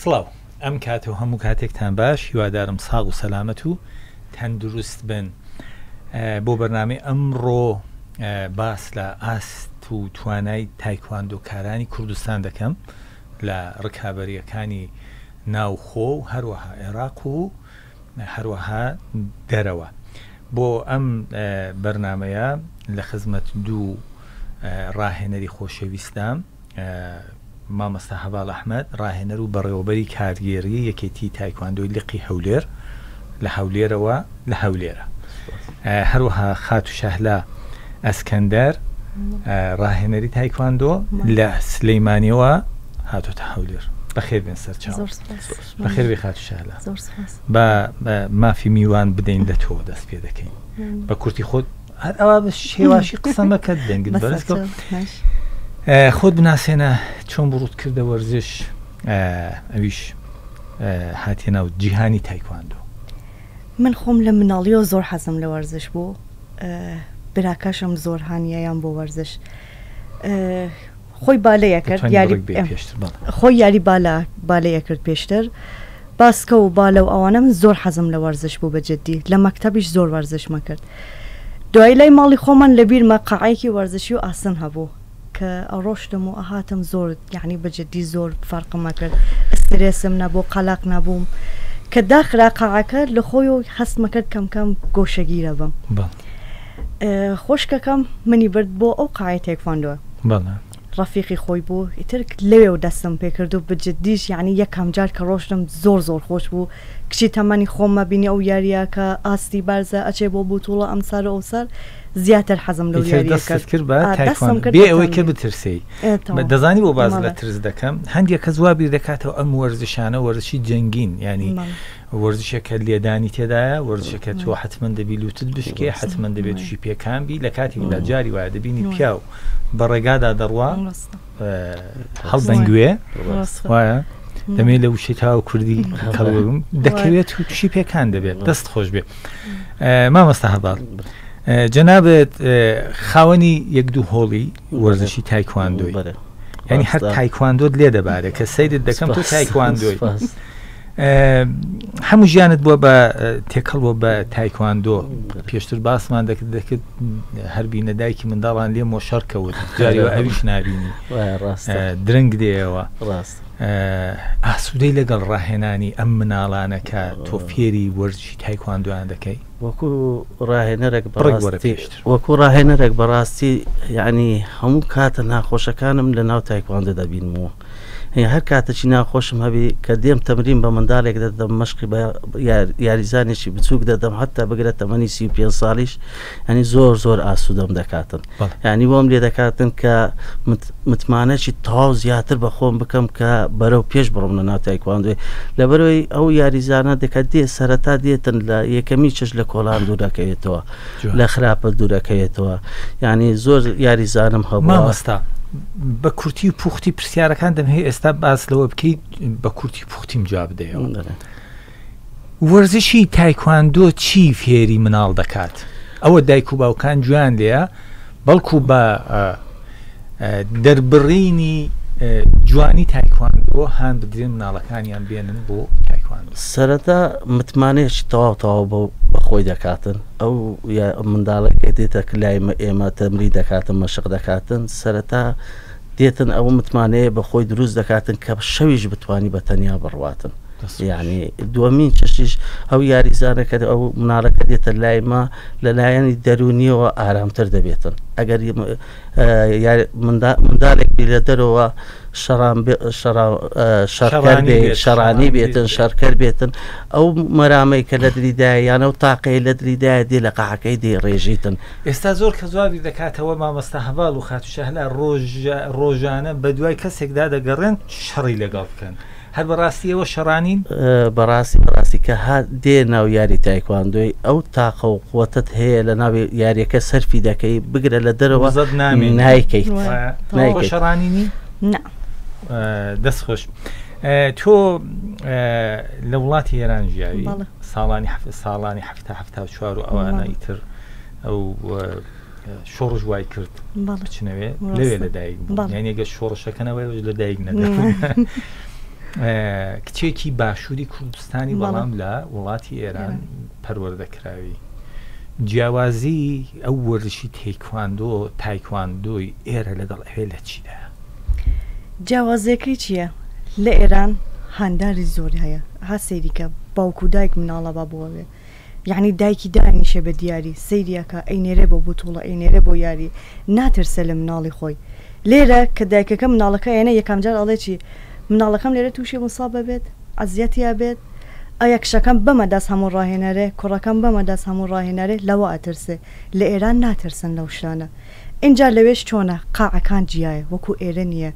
سڵاو ئەم کاتە و هەموو کاتێکتان باش هیوادارم ساغ و سەلامەت و تەندروست بن بۆ بەرنامەی ئەمڕۆ باس لە ئاست و توانای تایکواندۆکارانی کوردستان دەکەم لە ڕکابەریەکانی ناوخۆ و هەروەها عێراق و هەروەها دەرەوە. بۆ ئەم بەرنامەیە لە خزمەت دوو ڕاهێنەری خۆشەویستدام، مامۆستا هەڤاڵ ئەحمەد، ڕاهێنەر و بەڕێوەبەری کارگێڕیی یەکێتیی تایکواندۆی لقی هەولێر لە هەولێرەوە لە هەولێرە. هەروەها خاتوو شەهلا ئەسکەندەر، ڕاهێنەری تایکواندۆ لە سلەیمانیەوە هاتۆتە هەولێر. بەخێر بێن سەرچاو. بەخێر بێ خاتوو شەهلا. با مافی میوان بدەین لە تۆ دەست پێ دەکەین. بە کورتی خۆت هەر ئەوە بە شێواشی قسە مەکە دەنگت بەرز کە. خۆت بناسێنە چۆن بڕوت کردە وەرزش ئەویش هاتیە ناو جیهانی تایکواندۆ. من خۆم لە مناڵیەوە زۆر حەزم لە وەرزش بوو براکەشم زۆر هانیەیان بۆ وەرزش خۆی بالەیە کرد یاری خۆی یاری بالە بالەیە کرد پێشتر باسکە و بالە و ئەوانە من زۆر حەزم لە وەرزش بوو بە جدی لە مەکتەبیش زۆر وەرزشمە کرد دوایی لای ماڵی خۆمان لە بیرمە قاعەیەکی وەرزشی و ئاسن هەبوو کە ئەڕۆشتم و ئەهاتم زۆر یەعنی بە جدی زۆر فەرقم ئەکرد سترێسم نەبوو قەلەق نەبووم کە داخرا قاعەکە لە خۆی و هەستمە کرد کەم کەم گۆشەگیرە بم خۆشکەکەم منی برد بۆ ئەو قاعەی تێکواندۆ ڕەفیقی خۆی بوو ئیتر لەوێ و دەستم پێکرد و بە جدیش یەعنی یەکەم جار کە ڕۆشتم زۆر زۆر خۆش بوو کچی تەمەنی خۆممە بینی ئەو یاریە کە ئاستی بەرزە ئەچێ بۆ بوتوڵە ئەمسار و ئەوسار زیاتر حەزم لەو ئیتر یاریە دەستت کرد کرد بە ئا دەستم تایکواندۆ کرد بێ بە ئەوەی کە تەمرین بترسێی ئێ بە تەواو دەزانی بۆ باس لە بەڵێ ترس دەکەم هەندێک کەس وا بیر دەکاتەوە ئەم وەرزشانە وەرزشی جەنگین یانی بەڵێ وەرزشێکە لێدانی تێدایە وەرزشێکە تۆ حەتمەن دەبی لوتت بشکێ ڕاستە حەتمەن دەبێت وایە تووشی پێکان بی لە کاتێکدا وایە جاری وایە دەبینی وایە پیاو بە ڕێگادا دەڕوا ڕاستە هەڵ وایە دەنگوێ ڕاستە وایە دەمێ بەڵێ لە وشەی تاو کوردی کەڵک وەرگرم دەکەوێت و تووشی پێکان دەبێت دەست خۆش بێ مامۆستا هەڤاڵ جەنابت خاوەنی یەک دوو هۆڵی وەرزشی تایکواندۆی یعنی هەر تایکواندۆت لێ دەبارێ کە سەیرت دەکەم تۆ تایکواندۆی هەموو ژیانت بووە بە تێکەڵ بووە بە تایکواندۆ پێشتر باسمان دەکرد دەکرد هەربینە دایکی منداڵان لێم وە شەڕ کەوت جاری ئەویش نبینی درەنگ دێەوە ڕاست ئاسوودەی لەگەڵ ڕاهێنانی ئەم مناڵانە کە تۆ فێری وەرزشی تایکواندۆیان دەکەی؟ وەکو ڕاهێنەرێک بەڕاستی وەکو ڕاهێنەرێک بەڕاستی یعنی هەموو کاتە ناخۆشەکانم لە ناو تایکواندۆ دەبینمەوە هەر کاتەکی ناخۆشم هەبی کە دێم تەمرین بە منداڵێک دەدەم مەشقی بە یاریزانێکی بچووک دەدەم حتا بگرە تەمەنی 35 ساڵیش ینی زۆر زۆر ئاسوودەم دەکاتن یانی وام لێ دەکاتن کە متمانەکی تەواو زیاتر بە خۆم بکەم کە بەرەو پێش بڕۆم لە ناو تایکواندۆی لەبەرەوەی ئەو یاریزانە دەکات دێ سەرەتا دێتن لە یەکەمی چش لە کۆڵان دوورەکەوێتەوە لە خراپە دوورەکەوێتەوە یعنی زۆر یاریزانم هەبوو مامۆستا بە کورتی و پوختی پرسیارەکان دەمهەیە ئێستا باس لەوە بکەیت بە کورتی پوختیم جواب بدەیەوە وەرزشی تایکواندۆ چی فێری مناڵ دەکات؟ ئەوە دایک و باوکان گوێیان لێیە، بەڵکو بە دەربڕینی جوانی تایکواندۆ هان بدرێن مناڵەکانیان بێنن بۆ تایکواندۆ. سەرەتا متمانەیەکی تەواو تەواو بە بە خۆی دەکاتن ئەو یا منداڵێک کە دێتە لای ئێمە تەمرین دەکاتن مەشق دەکاتن سەرەتا دێتن ئەو متمانەیە بە خۆی دروست دەکاتن کە شەویش بتانی بە تەنیا بڕواتن یعنی دووەمین چشتیش ئەو یاریزانە کە ئەو مناڵەکە دێتە لای ما لەلایەنی دەرونیەوە ئارامتر دەبێتن ئەگەر منداڵێک بی لە دەرەوە شەڕان شەڕکەر بێ شەڕانی بێتن شەرکەر بێتن ئەو مەرامەی کە لە دریدایە یانە و تاقەی لە دریدایە دێ لە قاعەکەی دێ ڕێژیتن ئێستا زۆر کەس وا بیر دەکاتەوە مامۆستا هەڤاڵ و خاتوو شەهلا ڕۆژ ڕۆژانە بەدوای کەسێکدا دەگەڕێن شەڕی لەگەڵ بکەن هەر بەڕاستی ئێوە شەڕانین؟ بەڕاستی بەڕاستی کە هات دێ ناو یاری تایکواندۆی ئەو تاقە و قوتت هەیە لە ناو یاریەکە سەرفی دەکەی بگرە لە دەرەوە وزەت نامێنێ نایکەیت وایە؟ تۆ نایکەیت. شەڕانی نی؟ نا. دەست خۆش تۆ لە وڵاتی ئێران ژیاوی بەڵێ. ساڵانی ساڵانی حەفتا 74 و ئەوانە بەڵێ. ئیتر ئەو شۆڕش وای کرد بچنەوێ لەوێ لەدایک بوو یعنی گەر شۆڕشەکەنەوەی لەدایک نەدەبوو. کچێکی باشووری کوردستانی بەڵام لە وڵاتی ئێران پەروەردە کراوی. جیاوازی ئەو وەرزشی تێکواندۆ تایکواندۆی ئێرە لەگەڵ ئەوێ لە چیدایە؟ جیاوازیەکەی چیە؟ لە ئێران هانداری زۆر هەیە ها سەیری کە باوک و دایک مناڵە با بۆ ئەوێ یەعنی دایکی دائەنیشێ بە دیاری سەیری ئەکا ئەینێرێ بۆ بوتوڵە ئەینێرێ بۆ یاری ناترسێ لە مناڵی خۆی لێرە کە دایکەکە مناڵەکە ئەیەنێ یەکەم جار ئەڵێ چی مناڵەکەم لێرە توشی مصابە بێت ئەزیەتی ئەبێت ئایا کچەکەم بەمە دەست هەموو ڕاهێنەرێ کوڕەکەم بەمە دەست هەموو ڕاهێنەرێ لەوە ئەترسێ لە ئێران ناترسن لەو شتانە ئینجا لەوێش چۆنە قاعەکان جیایە وەکو ئێرە نیە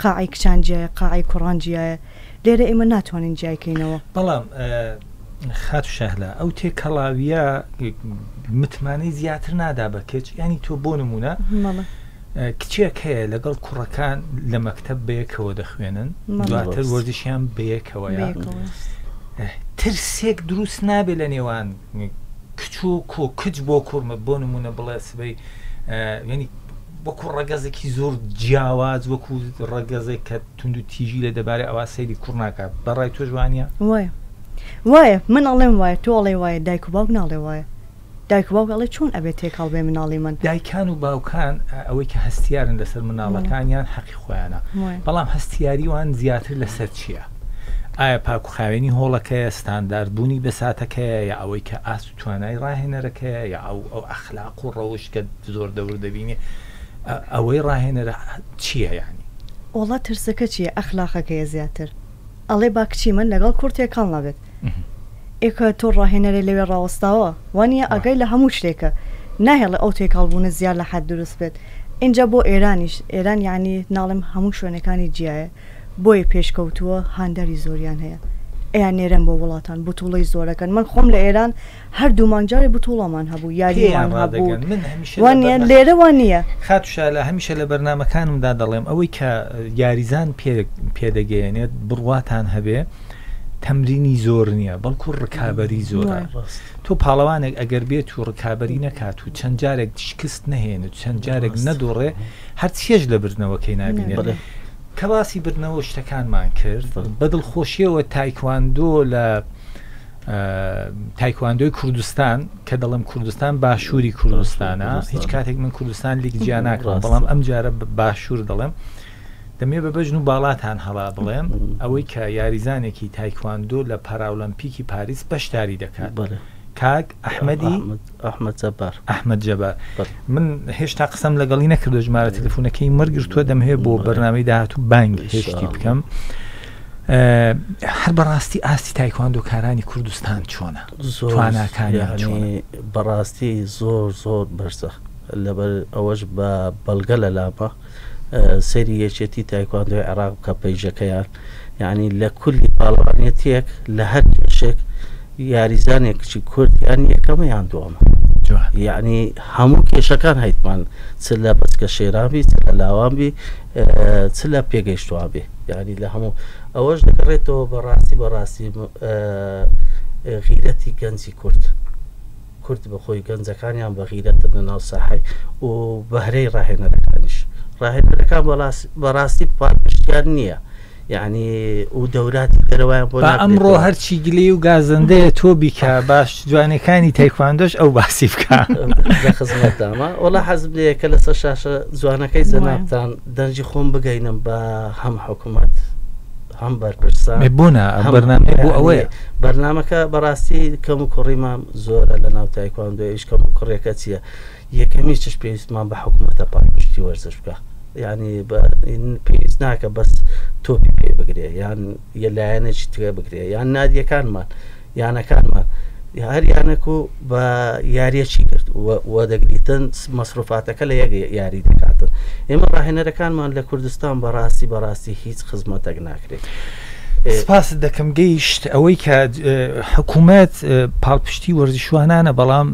قاعەی کچان جیایە قاعەی کوڕان جیایە لێرە ئێمە ناتوانین جیای کەینەوە. بەڵام خاتو شەهلا ئەو تێکەڵاویە متمانەی زیاتر نادا بە کچ یانی تۆ بۆ نمونە کچێک هەیە لەگەڵ کوڕەکان لە مەکتەب بەیەکەوە دەخوێنن دواتر وەرزشیان بەیەکەوەیە ترسێک دروست نابێت لە نێوان کچ و کۆ کچ بۆ کوڕمە بۆ نمونە بڵێ سبەی ینی وەکو ڕەگەزێکی زۆر جیاواز وەکو ڕەگەزێک کە توند و تیژی لە دەبارێ ئەوا سەیری کوڕ ناکات بەڕای تۆش وانە؟ وایە وایە من ئەڵێم وایە تۆ ئەڵێ وایە دایک و باوک ناڵێ وایە دایک و باوک ئەڵێ چۆن ئەبێ تێکەڵ بێ مناڵی من. دایکان و باوکان ئەوەی کە هەستیارن لەسەر مناڵەکانیان حەقی خۆیانە بەڵام هەستیاری وان زیاتر لەسەر چییە؟ ئایا پاک و خاوێنی هۆڵەکەیە ستاندارد بوونی بەساتەکەیە یا ئەوەی کە ئاست و توانای ڕاهێنەرەکەیە یا ئەو ئەو ئەخلاق و ڕەوشت کە زۆر دەور دەبینێ ئەوەی ڕاهێنەرە چییە یانی؟ وەڵا ترسەکە چییە ئەخلاقەکەیە زیاتر ئەڵێ با کچی من لەگەڵ کوڕ تێکەڵ نەبێت ئێ کە تۆ ڕاهێنەرێ لەوێ ڕاوەستاوە وانیە ئاگای لە هەموو شتێکە ناهێڵێ ئەو تێکەڵ بوونە زیاد لە حەد دروست بێت ئینجا بۆ ئێرانیش ئێران یانی ناڵێم هەموو شوێنەکانی جیایە بۆیە پێشکەوتووە هاندەری زۆریان هەیە ئەیان نێرن بۆ وڵاتان بتوڵەی زۆرەکەن من خۆم لە ئێران هەر دوو مانگ جارێ بتوڵەمان هەبوو یاریمان هەبوو من هەمیشە وانە لێرە وان نییە. خاتوو شالە هەمیشە لە بەرنامەکانمدا دەڵێم ئەوەی کە یاریزان پێ پێدەگەیەنێت بڕواتان هەبێ تەمرینی زۆر نییە بەڵکو ڕکابەری زۆرە تۆ پاڵەوانێک ئەگەر بێت و ڕکابەری نەکات و چەند جارێک شکست نەهێنێت چەند جارێک نەدۆڕێ هەر چێژ لە بردنەوەکەی نابینێت کە باسی بردنەوە شتەکانمان کرد بە دڵخۆشیەوە تایکواندۆ لە تایکواندۆی کوردستان کە دەڵێم کوردستان باشووری کوردستانە هیچ کاتێک من کوردستان لیک جیا ناکەم بەڵام ئەم جارە باشوور دەڵێم دەمێ بە بەژن و باڵاتان هەڵا بڵێم ئەوەی کە یاریزانێکی تایکواندۆ لە پاراولەمپیکی پاریس بەشداری دەکات کاک ئەحمەدی ئەحمەد جەبار. ئەحمەد جەبار من هێشتا قسەم لەگەڵی نەکردو ژمارە تەلەفۆنەکەی وەرگرتووە دەمهەوێت بۆ بەرنامەی داهاتوو بانگ هێشتی بکەم هەر بەڕاستی ئاستی تایکواندۆکارانی کوردستان چۆنە تواناکانیان چۆنە؟ بەڕاستی زۆر زۆر بەرزە لەبەر ئەوەش بە بەڵگە لە لامە سەیری یەکێتی تایکواندۆی عێراق بکە پەیژەکەیان یعنی لە کولی پاڵەوانێتیەک لە هەر کێشێک یاریزانێک کچی کورد یان یەکەمە یان دووەمە یعنی هەموو کێشەکان هەیتمان چ لە بەچکە شێران بی چ لە لاوان بی چ لە پێگەیشتوان بی یعنی لە هەموو ئەوەش دەگەڕێتەوە بەڕاستی بەڕاستی غیرەتی گەنجی کورد کورد بە خۆی گەنجەکانیان بە غیرەتن لە ناو ساحەی و بەهرەی ڕاهێنەرەکانیش ڕاهێنەرەکان بەڕاستی پاڵپشتیان نییە یعنی و دەوراتی دەرەوەیان بۆ با ئەمڕۆ هەرچی گلەی و گازەندەیە تۆ بیکە باش جوانەکانی تایکواندۆش ئەو باسی بکە لە خزمەتدامە وەڵا حەزم لێیە کە لەسەر شاشە جوانەکەی جەنابتان دەنگی خۆم بگەینم بە هەم حکوومەت هەم بەرپرسان بۆنا ئەم بەرنامەیە بۆ ئەوەیە بەرنامەکە بەڕاستی کەم و کوڕیمان زۆرە لە ناو تایکواندۆ ئیش کەم و کوڕێکە چییە یەکەمی چش پێویستمان بە حکوومەتە پاڵپشتی وەرزش بکە ینی پێویست ناکە بەس تۆپی پێ بگرێ یان یە لایەنێکی ترێ بگرێ یان نادیەکانمان یانەکانمان هەر یانەک و بە یاریەکی کرد و دەگریتن مەسروفاتەکە لە یەک یاری دەکاتن ئێمە ڕاهێنەرەکانمان لە کوردستان بەڕاستی بەڕاستی هیچ خزمەتێک ناکرێت. سپاست دەکەم گەیشت ئەوەی کە حکوومەت پاڵپشتی وەرزشوانانە بەڵام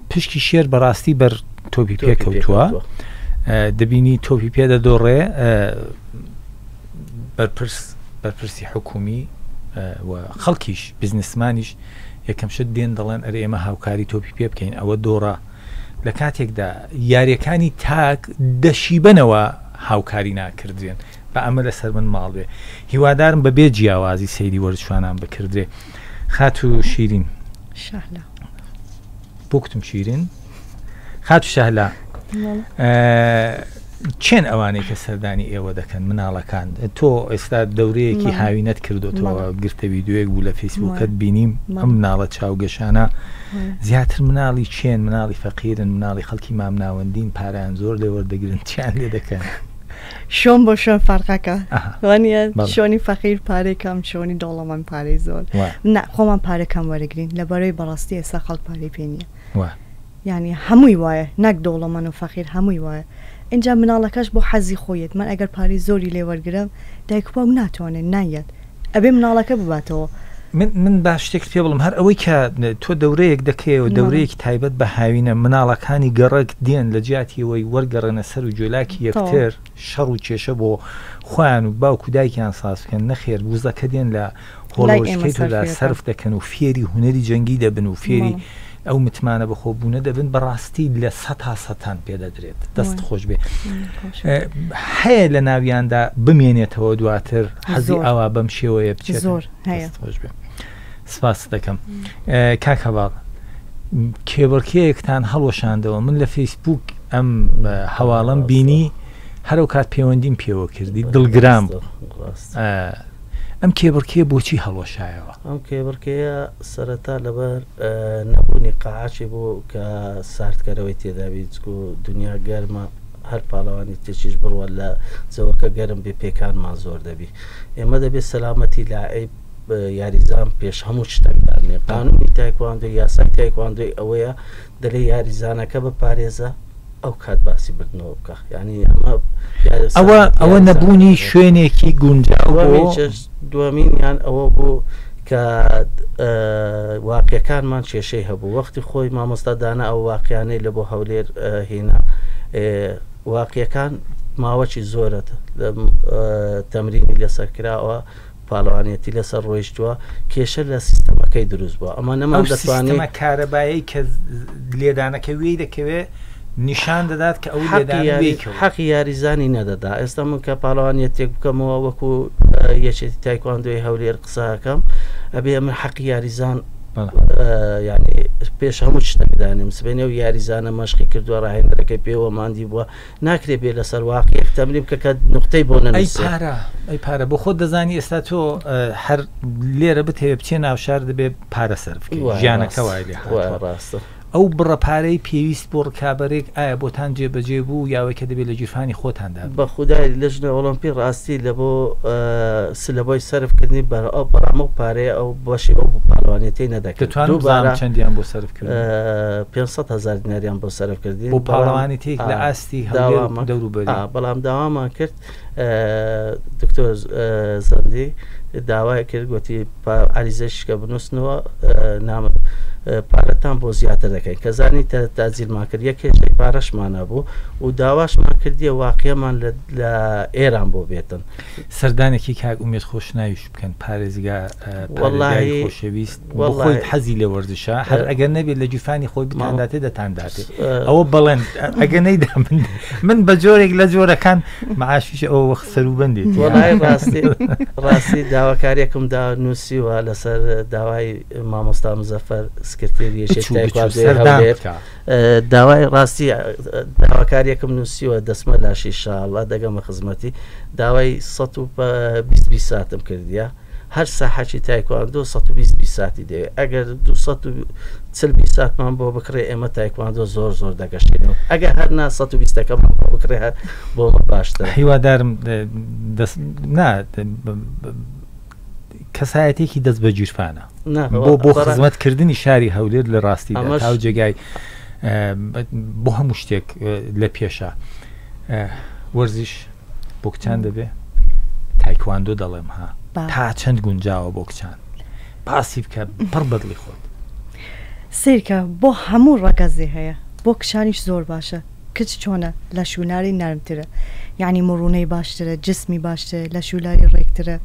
پشکی شێر بەڕاستی بەر تۆپی پێکەوتووە دەبینی تۆپی پێ دەدۆڕێ بەرپرس بەرپرسی حکومی و خەڵکیش بزنسمانیش یەکەم شت دێن دەڵێن ئەرێ ئێمە هاوکاری تۆپی پێ بکەین ئەوە دۆڕا لە کاتێکدا یاریەکانی تاک دەشیبەنەوە هاوکاری ناکردرێن بە ئەمە لەسەر من ماڵ بێ هیوادارم بە بێ جیاوازی سەیری وەرزشوانان بکردرێ خاتوو شیرین شەهلا بۆ کوتم شیرین خاتوو شەهلا چێن ئەوانەی کە سەردانی ئێوە دەکەن مناڵەکان تۆ ئێستا دەورەیەکی هاوینەت کردوتەوە گرتە ویددیوەک بوو لە فەیسبوکەت بینیم ئەم مناڵە چاوگەشانە زیاتر مناڵی چێن مناڵی فەقیرن مناڵی خەڵکی مامناوەندین پارەیان زۆر لێ وەردەگرن چیان لێ دەکەن شۆن بۆ شوێن فەرقەکە وانە شۆنی فەقیر پارەی کەم شۆنی دەوڵەمەند پارەی زۆر نا خۆمان پارە کەم وەرەگرین لە بەرەی بەڕاستی ئێستا خەڵک پارەی پێ نییە یانی هەمووی وایە نەک دەوڵەمەن و فەقیر هەمووی وایە ئینجا مناڵەکەش بۆ حەزی خۆیەت من ئەگەر پارەی زۆری لێ وەرگرم دایک و باوک ناتوانێت نایەت ئەبێ مناڵەکە بباتەوە. من من با شتێکت پێ بڵێم هەر ئەوەی کە تۆ دەورەیەک دەکەیەوە دەورەیەکی تایبەت بە هاوینە مناڵەکانی گەڕەک دێن لە جیاتی ئەوەی وەرگەڕێنە سەر و گوێلاکی یەکتر شەڕ و کێشە بۆ خۆیان و باوک و دایکیان ساز بکەن نەخێر وزەکە دێن لە هۆڵەوەشکەی تۆدا سەرف دەکەن و فێری هونەری جەنگی دەبن و فێری ئەو متمانە بەخۆبوونە دەبن بەڕاستی لە سەتا سەتان پێدەدرێت دەست خۆش بێ هەیە لە ناویاندا بمێنێتەوە دواتر حەزی ئاوا بەم شێوەیە بچێت زۆر هەیە خۆش بێ سپاس دەکەم کاک هەواڵ کێبڕکێیەکتان هەڵوەشاندەوە من لە فەیسبوک ئەم هەواڵم بینی هەرو کات پەیوەندیم پێوە کردی دڵگران بوو ئەم کێبڕکێ بۆچی هەڵوەشایەوە؟ ئەم کێبڕکێیە سەرەتا لەبەر نەبوونی قاعەکی بوو کە ساردکەرەوەی تێدا بی چکو دنیا گەرمە هەر پاڵەوانی تێکیش بڕوات لە جەوەکە گەرم بێ پێکانمان زۆر دەبی ئێمە دەبێت سەلامەتی لاعیب یاریزان پێش هەموو شتێک دابنێ قانونی تایکواندۆ یاسای تایکواندۆی ئەوەیە دەلێ یاریزانەکە بپارێزە ئەو کات باسی بردنەوە بکە یعنی ئەمە ئەوە ئەوە نەبوونی شوێنێکی گونجاو بۆ دووەمینیان ئەوە بوو کە واقیەکانمان کێشەی هەبوو وەختی خۆی مامۆستا دانا ئەو واقیانەی لە بۆ هەولێر هینا واقیەکان ماوەکی زۆرە تەمرینی لەسەر کراوە پاڵەوانێتی لەسەر ڕۆیشتووە، کێشە لە سیستەمەکەی دروست بووە، ئەمە نەمان ئەو دەتوانی. سیستەمە کارەبایەی کە لێدانەکە وێی دەکەوێ نیشان دەدات کە ئەو حەقی لێدانە یاری وێی کەوت. حەقی یاریزانی نەدەدا، ئێستا من کە پاڵەوانیەتێک بکەمەوە وەکو یەکێتی تایکواندۆی هەولێر قسە ئەکەم، ئەبێ من حەقی یاریزان بەڵێ. یانی پێش هەموو شتێک دانێم، سبەینێ ئەو یاریزانە مەشقی کردووە، ڕاهێنەرەکەی پێوە ماندی بووە، ناکرێ بێ لەسەر واقیعێک تەمرین بکە کە نوقتەی بۆ ئەی نەنووسێ. پارە ئەی پارە بۆ خۆت دەزانی ئێستا تۆ هەر لێرە بتەوێ بچێ ناوشار دەبێ پارە سەرف بکەی وایە ژیانەکە ڕاست وای لێ وایە هاتووە ڕاستە. ئەو بڕە پارەی پێویست بۆ ڕکابەرێک ئایا بۆتان جێبەجێ بوو یاوەی کە دەبێ لە گیرفانی خۆتاندا بە بێ؟ خودای لەژنە ئۆڵۆمپی ڕاستی لە بۆ سلەبۆی سەرف کردنی بەر ئەو بەڵام ئەو پارەیە ئەو بەشی ئەو پاڵەوانێتیەی نەدەکرد دەتوانم بزانم دووبارە چەندیان بۆ سەرف کردوون؟ 500 هەزار دیناریان بۆ سەرف کردین بۆ بەڵام پاڵەوانێتیەک لە ئاستی هەولێر و داوامان دەوروبەری؟ بەڵام داوامان کرد دکتۆر زەندی داوای کرد گوتی عەریزەشکە بنووسنەوە نامە پارەتان بۆ زیاتر دەکەین کە زانی تاجیلمان کرد یەک کێشەی پارەشمان هەبوو و داواشمان کردیە واقعمان لە ئێران بۆ بێتن. سەردانێکی کاک ئومێد خۆشناویش بکەن پارێزگا پارێزگاری خۆشەویست بۆ خۆی حەزی لە وەرزشە هەر ئەگەر نەبێت لە گیرفانی خۆی بتانداتێ دەتانداتێ ئەوە بەڵێن ئەگە نەیدا من من بە جۆرێک لە جۆرەکان معاشیش ئەوە وەخت سەروبەندێتی وەڵای ڕاستی ڕاستی داواکاریەکم دا نووسیوە لەسەر داوای مامۆستا مزەفەر سکرتێری یەکێتی تایکواندۆی هەولێر داوای ڕاستی داواکاریەکم نووسیوە دەستمە لاشی شاءاللە دەگەمە خزمەتی داوای 120 بیساتم کردیە هەر ساحەکی تایکواندۆ 120 بیساتی دەوێت ئەگەر 240 بیساتمان بۆ بکڕێ ئێمە تایکواندۆ زۆر زۆر دەگەشێنەوە ئەگەر هەر نا 120ەکەمان بۆ بکڕێ هەر بۆمە باشتر هیوادارم دەست نا کەسایەتێکی دەست بە گیرفانە بۆ بۆ خزمەتکردنی شاری هەولێر لە ڕاستی ئەمە جێگای بۆ هەموو شتێک لە پێشە وەرزیش بۆ کچان دەبێ تایکواندۆ دەڵێم ها تا چەند گونجاوە بۆ کچان باسی بکە پڕ بەدڵی خۆت. سەیرکە بۆ هەموو ڕەگەزێ هەیە بۆ کچانیش زۆر باشە کچ چۆنە لەشولاری نەرمترە یانی مڕونەی باشترە جسمی باشترە لەشولاری ڕێکترە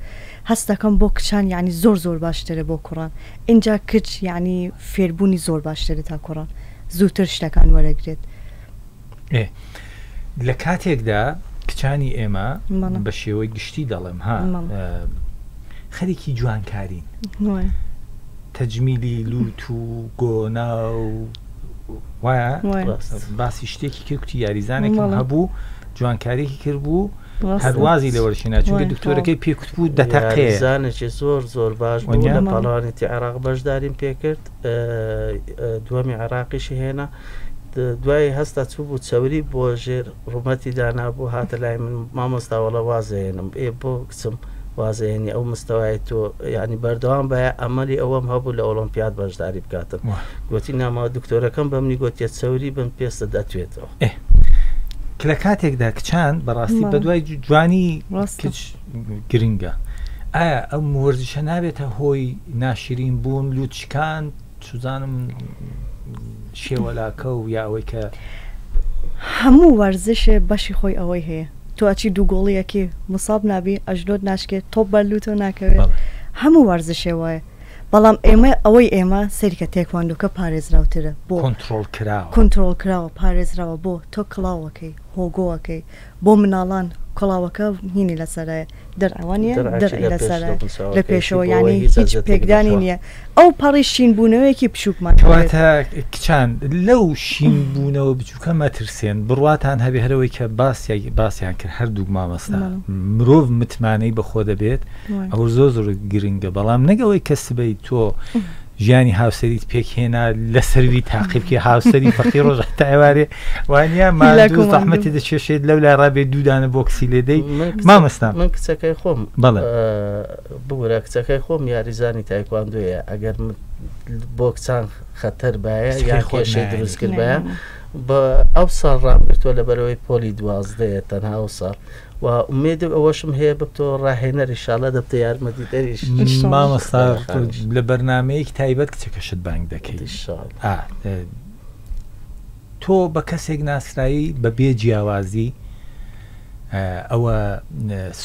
هەست دەکەم بۆ کچان یانی زۆر زۆر باشترە بۆ کوڕان ئینجا کچ یانی فێربوونی زۆر باشترە تا کوڕان زووتر شتەکان وەرەگرێت. ئێ لە کاتێکدا کچانی ئێمە بە شێوەی گشتی دەڵێم ها خەریکی جوانکارین تەجمیلی لوت و گۆنا و وایە باسی شتێکی کرد کوتی یاریزانێکم هەبوو جوانکاریکی کرد بوو هەروازی لە وەرشینا چونکە دکتۆرەکەی پێکوت بوو دەتەقێ زانێکی زۆر زۆر باش بوو لە پاڵەوانێتی عێراق بەشداریم پێکرد دووەمی عێراقیشی هێنا دوای هەستا چوو بوو چەوری بۆ ژێر ڕوومەتی دانابوو هاتە لای من مامۆستا وەڵا وازێنم ئێ بۆ کچم وازێنی ئەو مستەوای تۆ یعنی بەردەوام بە ئەمەلی ئەوەم هەبوو لە ئۆڵۆمپیاد بەشداری بکاتن گوتی ناماوە دکتۆرەکەم بە منی گوتیە چەوری بن پێستە دەتوێتەوە لە کاتێکدا کچان بەڕاستی بەدوای جوانی کچ گرنگە ئایا ئەم وەرزشە نابێتە هۆی ناشرین بوون لوتشکان چوزانم شێوەلاکە و یا ئەوەی کە. هەموو وەرزشێ بەشی خۆی ئەوەی هەیە تۆ ئەچی دوو گۆڵیەکی موساب نابی ئەژنۆت ناشکێ تۆپ بەر لوتۆ ناکەوێ هەموو وەرزشێ وایە بەڵام ئێمە ئەوەی ئێمە سەیرکە تێکواندۆکە پارێزراوترە بۆ کۆنتڕۆڵ کراوە کۆنتڕۆڵ کراوە پارێزراوە بۆ تۆ کڵاوەکەی هۆگۆەکەی بۆ مناڵان کڵاوەکە هینی لەسەرایە دەرع وانیە دەرعی لەسەرە لە پێشەوە یانی هیچ پێکدانی نییە ئەو پەڕی شین بوونەوەیەکی بچووکمان کەواتە کچان لەو شین بوونەوە بچووکە مەترسێن بڕواتان هەبێ هەرەوەی کە باسی باسییان کرد هەردوو مامەستا مرۆڤ متمانەی بەخۆ دەبێت ئەو زۆر زۆر گرنگە بەڵام نەگەوەی کە سبەی تۆ ژیانی هاوسەریت پێک هێنا لەسەروی تاقیبکەی هاوسەری فەقیر ڕۆژ تا ئێوارێ وانە ماندوو زەحمەتی دەچێشێت لەو لای ڕابێ دوودانە بۆکسی لێدەی مامەستا من کچەکەی خۆم بەڵێ ببورە کچەکەی خۆم یاریزانی تایکواندۆیە ئەگەر بۆ کچان خەتەر باە یا کێشەی دروست کردبایە بە ئەو ساڵ ڕامگرتووە لە بەرەوەی پۆلی دوازدەیە تەنها ئەو ساڵ و ئومێدی ئەوەشم هەیە ببتەوە ڕاهێنەر ئیشاڵا دەبتە یارمەتیدەریش. مامۆستا لە بەرنمەیەکی تایبەت کچەکەشت بانگ دەکەی تۆ بە کەسێک ناسرایی بە بێ جیاوازی ئەوە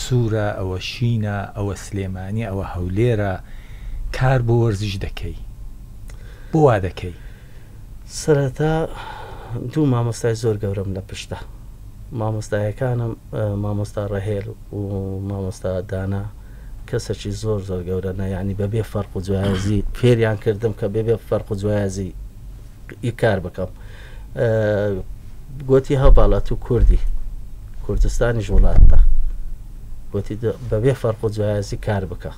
سوورە ئەوە شینە ئەوە سلێمانی ئەوە هەولێرە کار بۆ وەرزش دەکەی بۆ وا دەکەی سەرەتا دوو مامۆستای زۆر گەورەم لە پشتە مامۆستایەکانم مامۆستا ڕەهێل و مامۆستا دانا کەسەکی زۆر زۆر گەورەنە یعنی بەبێ فەرق و جیاوازی فێریان کردم کە بێبێ فەرق و جیاوازی ئی کار بکەم گوتی هەڤاڵە تو کوردی کوردستانیش وڵاتە گوتی بەبێ فەرق و جیاوازی کار بکە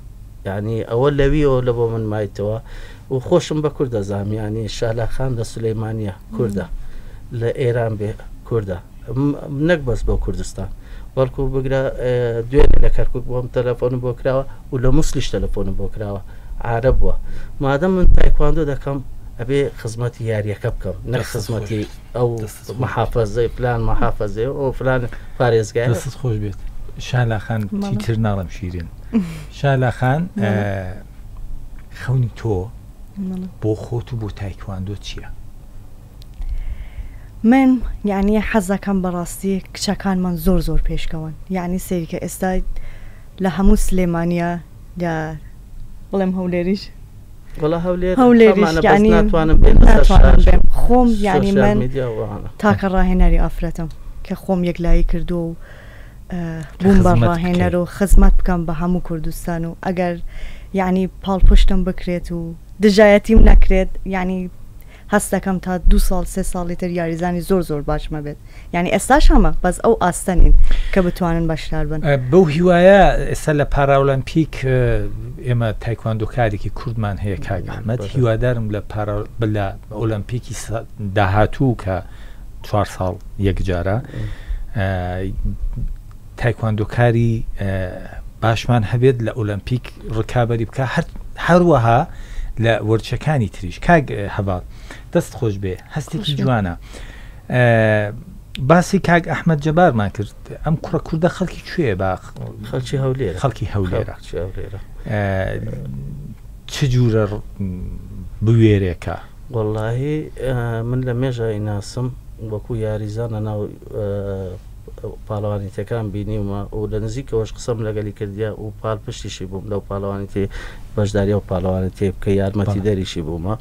یعنی ئەوە لەویەوە لە بۆ من مایتەوە و خۆشم بە کورد دەزانم یانی شالا خان لە سولەیمانیە کوردە لە ئێران بێ کوردە نەک بەس بۆ کوردستان بەڵکو بگرە دوێنێ لە کەرکک بۆم تەلەفۆنم بۆ کراوە و لە موسلیش تەلەفۆنم بۆ کراوە عرب بووە مادەم من تایکواندۆ دەکەم ئەبێ خزمەتی یاریەکە بکەم نەک خزمەتی ئەو محافەزەی فلان محافەزەی ئەو فلان پارێزگای دەستت خۆش بێت شالا خان چیتر ناڵم شیرین شالا خان خەونی تۆ بۆ خۆت و بۆ تایکواندۆ چییە؟ من یعنی حەزەکەم بەڕاستی کچەکانمان زۆر زۆر پێشکەون یعنی سەیرکە ئێستا لە هەموو سلێمانە لە بڵێم هەولێریش وەڵا هەولێر هەولێریش هەمانە بەس یعنی ناتوانم بێنە سەر ناتوانم شاشە بێم خۆم یعنی سۆشیال من میدیا و ئەوانە. تاکە ڕاهێنەری ئافرەتم کە خۆم یەکلایی کردووە و بووم بە ڕاهێنەر و خزمەت بکەم بە هەموو کوردستان و ئەگەر یعنی پاڵپشتم بکرێت و دژایەتیم نەکرێت یعنی هەست دەکەم تا دوو ساڵ سێ ساڵی تر یاریزانی زۆر زۆر باشمە بێت یعنی ئێستاش هەمە بەس ئەو ئاستە نین کە بتوانن بەشدار بن. بەو هیوایە ئێستا لە پاراولەمپیک ئێمە تایکواندۆکارێکی کوردمان هەیە کاک ئەحمەد هیوادارم لە پارا لە ئۆلەمپیکی داهاتوو کە چوار ساڵ یەکجارە تایکواندۆکاری باشمان هەبێت لە ئۆلەمپیک ڕکابی بکە هەروەها لە وەرچەکانی تریش کاک هەڤاڵ دەست خۆش بێ هەستێکی جوانە باسی کاک ئەحمد جەبارمان کرد ئەم کوڕە کوردە خەڵکی کوێ با خەڵکی هەولێر خەڵکی هەولێرە چ جورە بوێرێکە وەڵاهی من لە مێژە ئەیناسم وەکو یاریزان لە ناو پاڵەوانێتیەکان بینیومە و لە نزیکەوەش قسەم لەگەلی کردیە و پاڵپشتیشی بووم لەو پاڵەوانێتی بەشداری ئەو پاڵەوانێتیە بکە یارمەتی دەریشی بوومە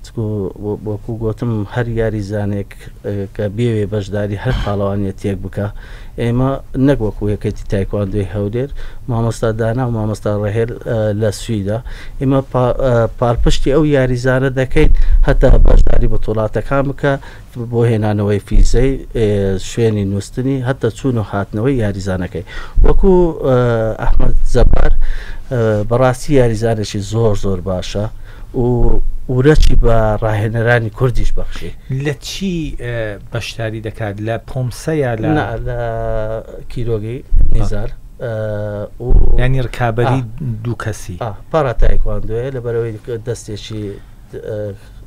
چکو وەکو گۆتم هەر یاریزانێک کە بێوێ بەشداری هەر پاڵەوانیەتیەک بکە ئێمە نەک وەکو یەکێتی تایکواندۆی هەولێر، مامۆستا دانا و مامۆستا ڕەهێل لە سویدە، ئێمە پاڵپشتی ئەو یاریزانە دەکەین هەتا بەشداری بتوڵاتەکان بکە بۆ هێنانەوەی فیزەی شوێنی نووستنی هەتا چوون و هاتنەوەی یاریزانەکەی وەکو ئەحمەد جەبار بەڕاستی یاریزانێکی زۆر زۆر باشە و ورەی بە ڕاهێنەرانی کوردیش بەخشی. لە چی بەشداری دەکات لە پۆمسە یا لە؟ نا لە کیرۆگی نیزار و یانی ڕکابەری دوو کەسی؟ پارا تایکواندۆیە لەبەرئەوەی دەستێکی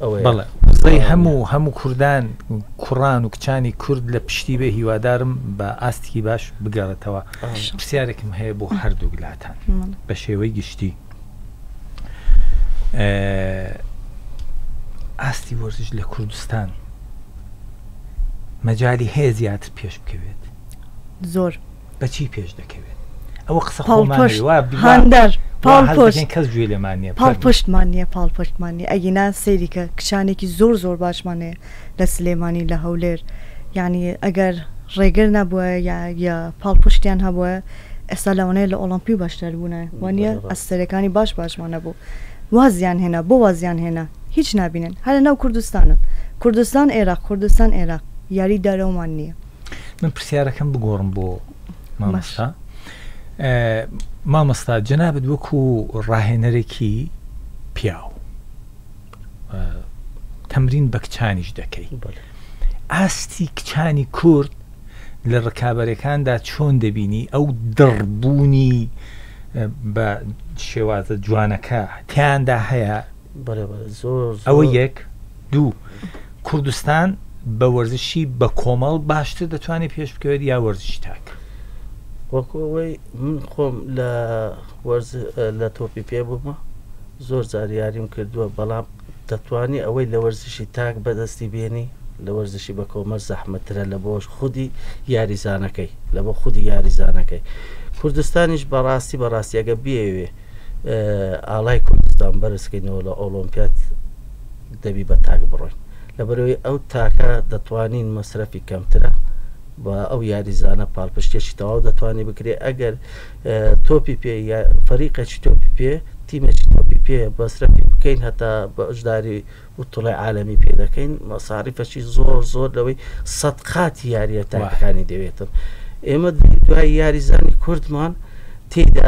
ئەوەیە. بەڵێ وزەی هەموو هەموو کوردان کوڕان و کچانی کورد لە پشتی بێ هیوادارم بە ئاستێکی باش بگەڕێتەوە. پرسیارێکم هەیە بۆ هەردووک لاتان بە شێوەی گشتی. ئاستی وەرزش لە کوردستان مەجای هەیە زیاتر پێش بکەوێت زۆر بەچی پێش دەکەوێت ئەوە قسە هاندەر کەس گوێ لێمان نیە پاڵپشتمان نیە پاڵپشتمان نیە ئەگینا سەیری کە کچانێکی زۆر زۆر باشمان هەیە لە سلێمانی لە هەولێر یعنی ئەگەر ڕێگر نەبووە یا یا پاڵپشتیان هەبووە ئێستا لەوانەیە لە ئۆڵۆمپی بەشدار بوونایە وانیە ئەستێرەکانی باش باشمان هەبوو وازیان هێنا بۆ وازیان هێنا هیچ نابینن هەر لەناو کوردستانن کوردستان ئێراق کوردستان ئێراق یاری دەرەوەمان نییە. من پرسیارەکەم بگۆڕم بۆ مامۆستا مامۆستا جەنابت وەکو ڕاهێنەرێکی پیاو تەمرین بە کچانیش دەکەی ئاستی کچانی کورد لە ڕکابەرەکاندا چۆن دەبینی ئەو دڕبوونی بە شێوازە جوانەکە تیاندا هەیە ئەوە یەک دوو کوردستان بە وەرزشی بە کۆمەڵ باشتر دەتوانێت پێش بکەوێت یا وەرزشی تاک؟ وەکو ئەوەی من خۆم لە وەرز لە تۆپی پێ بوومە زۆر جار یاریم کردووە بەڵام دەتوانی ئەوەی لە وەرزشی تاک بەدەستی بێنی لە وەرزشی بە کۆمەل زەحمەترە لە بۆ خودی یاریزانەکەی لە بۆ خودی یاریزانەکەی کوردستانیش بەڕاستی بەڕاستی ئەگە بیەوێ ئاڵای کوردستان بەرزکەینەوە لە ئۆڵۆمپیات دەبی بە تاک بڕۆین لەبەرئەوەی ئەو تاکە دەتوانین مەسرەفی کەمترە و ئەو یاریزانە پاڵپشتێکی تەواو دەتوانانی بکرێ ئەگەر تۆپی پێ فەریقێکی تۆپی پێ تیمێکی تۆپی پێ بەسرەفی بکەین هەتا بەشداری و تڵی عالەمی پێ دەکەین مەساریفەکی زۆر زۆر لەوەی سەد قاتی یاریە تاکەکانی دەوێتن ئێمە دوای یاریزانی کوردمان تێیدا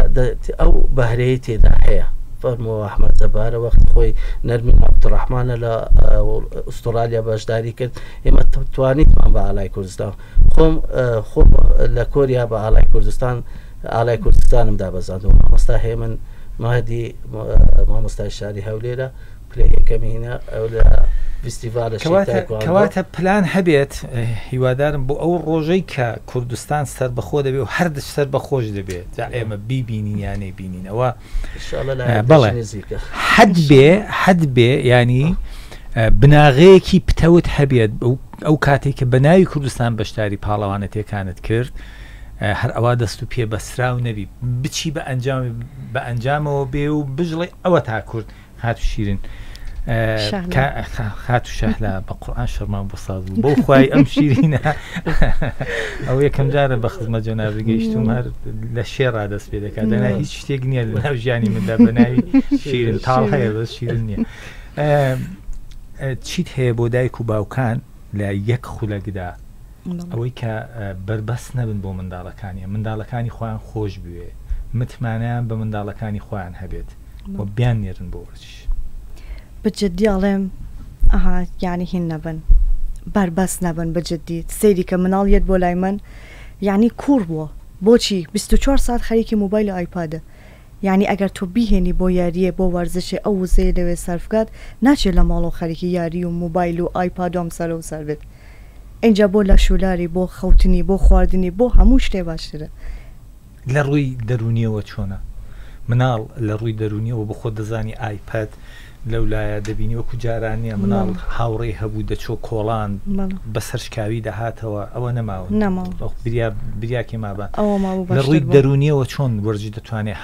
ئەو بەهرەیەی تێدا هەیە. فەرموو ئەحمەد جەبارە وەختی خۆی نەرمین عەبدولڕەحمانە لە ئوسترالیا بەشداری کرد ئێمە توانیتمان بە ئالای کوردستان خۆم خۆم لە کۆریا بە ئالای کوردستان ئالای کوردستانم دابەزاندوە مامۆستا هێمن مەهدی مامۆستای شاری هەولێرە پلەی یەکەمی هینا ئەو لە فیستیڤالە کەواتە پلان هەبێت هیوادارم بۆ ئەو ڕۆژەی کە کوردستان سەربەخۆ دەبێ و هەردش سەر بەخۆش دەبێت جا ئێمە بیبینین یان نەیبینین ئەوە بەڵێ حەد بێ حەد بێ ینی بناغەیەکی پتەوت هەبێت ئەو کاتێک کە بە ناوی کوردستان بەشداری پاڵەوانەتەکانت کرد هەر ئەوە دەست و پێ بەسراو نەبی بچی بە ئەنجام بە ئەنجامەوە بێ و بژڵێ ئەوە تا کورد خاتو شیرین خاتو شەهلا بە قورآن شەرمان بۆ ساز بوو بۆ خوای ئەم شیرینە ئەو یەکەم جارە بە خزمەت جەنابی گەیشتم هەر لە شێڕا دەست پێ دەکات دەنا هیچ شتێک نییە لە ناو ژیانی مندا بە ناوی شیرین تاڵ هەیە بەس شیرین نییە چیت هەیە بۆ دایک و باوکان لە یەک خولەکدا ئەوەی کە بەربەست نەبن بۆ منداڵەکانیان منداڵەکانی خۆیان خۆش بوێ متمانەیان بە منداڵەکانی خۆیان هەبێت و بیان نێرن بۆ وەرزش. بە جدی ئەڵێم ئەها یانی هین نەبن بەربەست نەبن بە جدی سەیری کە مناڵ یەت بۆ لای من یانی کوڕ بووە بۆچی 24 ساعت خەریکی مۆبایل و ئایپادە یانی ئەگەر تۆ بیهێنی بۆ یاریێ بۆ وەرزشێ ئەو وزەیە لەوێ سەرف کات ناچێ لە ماڵەوە خەریکی یاری و مۆبایل و ئایپاد و ئەم سەرە و سەر بێت ئینجا بۆ لەشولاری بۆ خەوتنی بۆ خواردنی بۆ هەموو شتێ باشترە. لە ڕووی دەروونیەوە چۆنە؟ مناڵ لە ڕووی دەروونیەوە بۆ خۆت دەزانی ئایپەد لەولایە دەبینی وەکو جاران نیە مناڵ هاوڕێی هەبوو دەچۆ کۆڵان بە سەرشکاوی دەهاتەوە ئەوە نەماوە بریا بریاکێ مابە لە ڕووی دەرونیەوە چۆن وەرزش دەتوانێت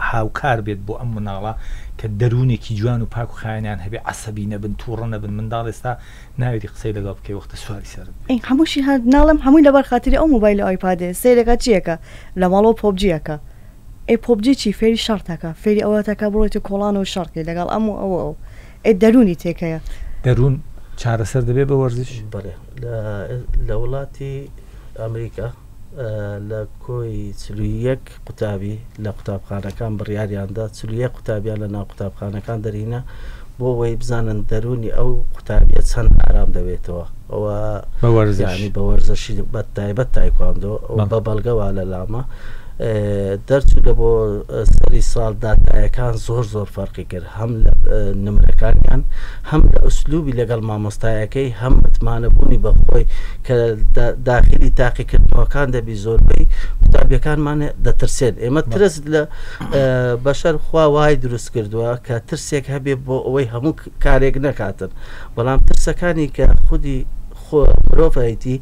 هاوکار بێت بۆ ئەم مناڵە کە دەروونێکی جوان و پاک و خاوێنیان هەبێ عەسەبی نەبن توڕە نەبن منداڵ ئێستا ناوێری قسەی لەگەڵ بکەی وەختە سواری سەرت بێ. هەمووشی هەر ناڵێم هەمووی لەبەر خاتری ئەو مۆبایل و ئایپادێ سەیرەکە چیەکە لە ماڵەوە پۆبجی ئەکا ئەی پۆبجی چی فێری شەڕت ئەکا فێری ئەوەت ئەکا بڕۆیتە کۆڵان و شەڕ کەی لەگەڵ ئەم و ئەو و ئەو ئەی دەروونی تێکەیە. دەروون چارەسەر دەبێ بە وەرزش؟ بەڵێ لە وڵاتی ئەمریکا لە کۆی 41 قوتابی لە قوتابخانەکان بڕیاریاندا 41 قوتابیان لە ناو قوتابخانەکان دەرهینا بۆ ئەوەی بزانن دەروونی ئەو قوتابیە چەند ئارام دەبێتەوە ئەوە بە وەرزش بە وەرزشی بە تایبەت تایکواندۆ بە بەڵگە وا لە لامە دەرچوو لە بۆ سەری ساڵ داتایەکان زۆر زۆر فەرقی کرد هەم لە نمرەکانیان هەم لە ئوسلوبی لەگەڵ مامۆستایەکەی هەم متمانەبوونی بە خۆی کە داخلی تاقیکردنەوەکان دەبی زۆربەی قوتابیەکانمان دەترسێن ئێمە ترس لە بەشەر خوا وای دروست کردووە کە ترسێک هەبێ بۆ ئەوەی هەموو کارێک نەکاتن بەڵام ترسەکانی کە خودی خۆ مرۆڤایەتی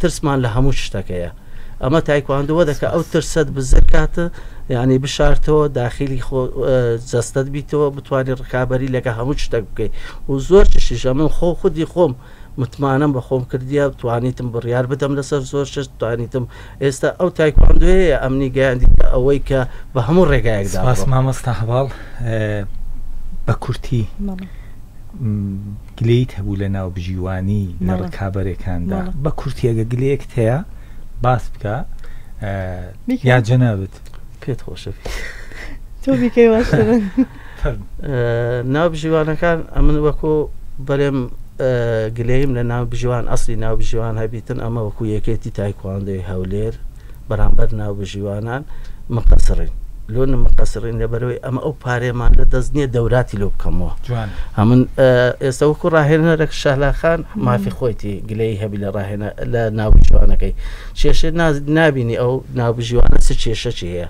ترسمان لە هەموو شتەکەیە ئەمە تایکواندووە دەکە ئەو ترسەت بزر کاتە یعنی بشارتەوە داخلی خۆ جەستەت بیتەوە بتوانانی ڕکابی لەگە هەموو شتێک بکەیت و زۆر شتیشە من خۆ خودی خۆم متمانەم بە خۆم کردیە توانیتم بڕیار بدەم لەسەر زۆر شت توانیتم ئێستا ئەو تایکواندۆیەیە ئەمنی گەیاندیتە ئەوەی کە بە هەموو ڕێگایەکدا سپاس بڕۆم. مامۆستا هەڤاڵ بە کورتی گلەیت هەبوو لە ناوبژیوانی لە ڕکابەرێکاندا بە کورتی ئەگە گلەیەکت هەیە باس بکە یا جەنابت. پێت خۆشە تۆ بیکەی باشترە. ناوبژیوانەکان ئەمن وەکو بەرێم گلەیم لە ناوبژیوان ئەسلی ناوبژیوان هەبیتن ئەمە وەکو یەکێتی تایکواندۆی هەولێر بەرامبەر ناوبژیوانان مقەسڕین لۆ مقەسڕین لەبەرەوەی ئەمە ئەو پارێمان لە دەست نییە دەوراتی لۆ بکەمەوە ئەمن ئێستا وەکو ڕاهێنەرێک شەهلاخان مافی خۆیتی گلەی هەبی لە ڕاهێنە لە ناوبژیوانەکەی کێشە نابینی ئەو ناوبژیوانە چ کێشەکی هەیە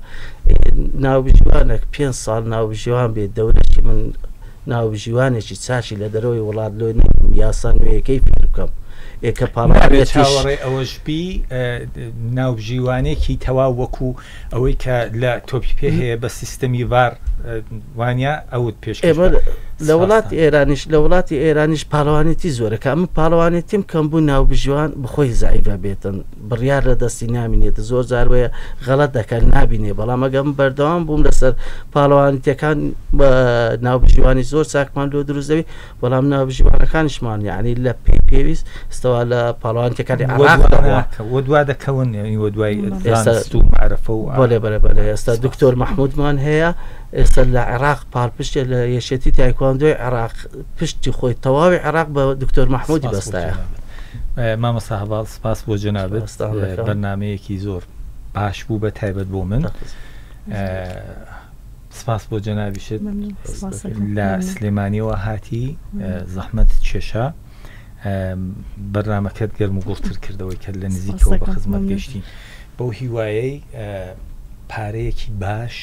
ناوبژیوانێک پێ ساڵ ناوبژیوان بێت دەورەی من ناوبژیوانێکی چاکی لە دەرەوەی وڵات لۆ نەیم یاسا نوێیەکەی فێر بکەم ئێ کە نابێت پاڵەوانێتیش چاوەڕێ ئەوەش بی ناوبژیوانێکی تەواو وەکو ئەوەی کە لە تۆپی پێ هەیە بە سیستەمی ڤار وانە ئەوت پێشکەش ئێمە بکە. لە وڵاتی سپاستان. ئێرانیش لە وڵاتی ئێرانیش پاڵەوانێتی زۆرە کە ئەمن پاڵەوانێتیم کەم بوو ناوبژیوان بخۆی زەعیفە بێتن بڕیار لە دەستی نامینێت زۆر جار وەیە غەڵەت دەکات نابینێ بەڵام ئەگەر من بەردەوام بووم لەسەر پاڵەوانیتەکان ناوبژیوانی زۆر چاکمان لۆ دروست دەبی بەڵام ناوبژیوانەکانیشمان یعنی لە پێی پێویست استەوا لە پاڵەوانیتەکانی عێراق دەڕوا وە دوا دەکەون یعنی وە دوای ئێستا زانست و مەعرفە و بەڵێ بەڵێ بەڵێ ئێستا دکتۆر مەحمودمان هەیە ئێستا لە عێراق پاڵپشتێ لە یەکێتی تایکواندۆی عێراق پشتی خۆی تەواوی عێراق بە دکتۆر مەحمودی سپاس بۆ بەستایە. جەنابت مامۆستا هەڤاڵ سپاس بۆ جەنابت سپاستان دەکەم. بەرنامەیەکی زۆر باش بوو بە تایبەت بۆ من سپاس بۆ جەنابیشت لە سلێمانیەوە هاتی زەحمەت کێشا بەرنامەکەت گەرم و گوڕتر کردەوەی کە لە نزیکەوە بە خزمەت گەشتین بەو هیوایەی پارەیەکی باش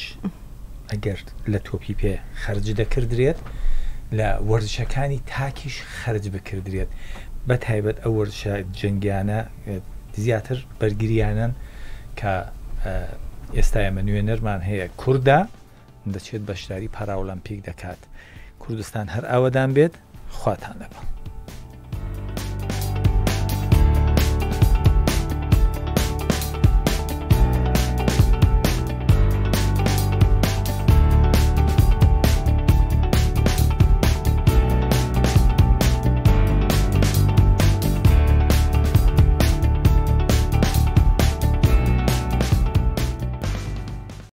ئەگەر لە تۆپی پێ خەرج دەکردرێت لە وەرزشەکانی تاکیش خەرج بکردرێت بە تایبەت ئەو وەرزشە جەنگیانە زیاتر بەرگریانەن کە ئێستا ئێمە نوێنەرمان هەیە کوردە دەچێت بەشداری پاراولەمپیک دەکات کوردستان هەر ئاوەدان بێت خواتان لەگەڵ.